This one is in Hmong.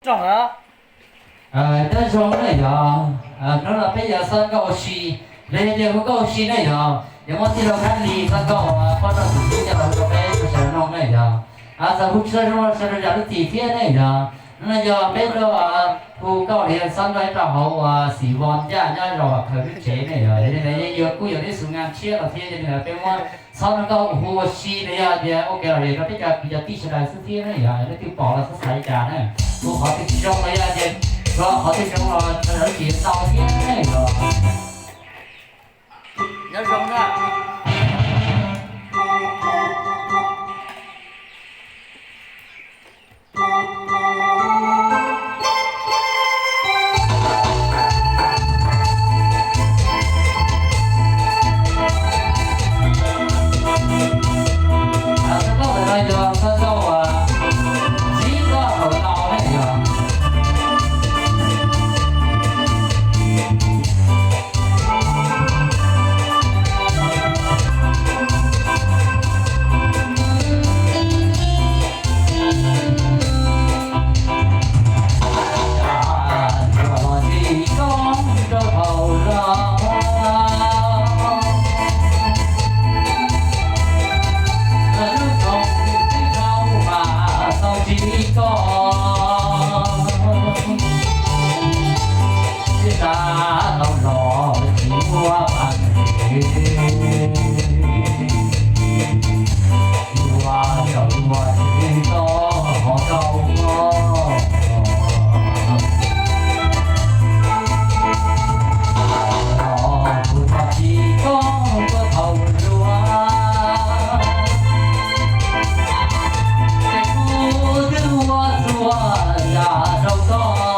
Nyob zoo na yog, hnub no peb yuav xab nkauj ua si, los yog tias hu nkauj ua si ne yog, yuav muab tij laug Khab Lis xab nkauj, poj rau tus tub coj los hu rau peb sawv daws mloog ne yog. Txawm hu tsis tau zoo los sawv daws zam lub txim thiab ne yog. Hnub no yog peb tuaj hu nkauj los yog xab nkauj nyob rau hauv xim vos ncaj nyob rau khaws lub tsev ne yog. Yog li ntawd yeej yuav kuj yog ib xu nga tshiab los thiab, yog li ntawd peb muab txhob nkauj hu ua si los yog tias ua kev lom zem rau peb cov kwv cov tij sawv daws xwb thiab ne yog. Leej twg pom los txhob xav li cas na. Hu qhov twg tsis zoo los yog tias, qhov twg zoo los sawv daws tsis tau thiab ne yog. Nyob zoo na. Xab nkauj ntawm no yog xab nkauj, a, Tsib Koj Thaum Laus ne yog.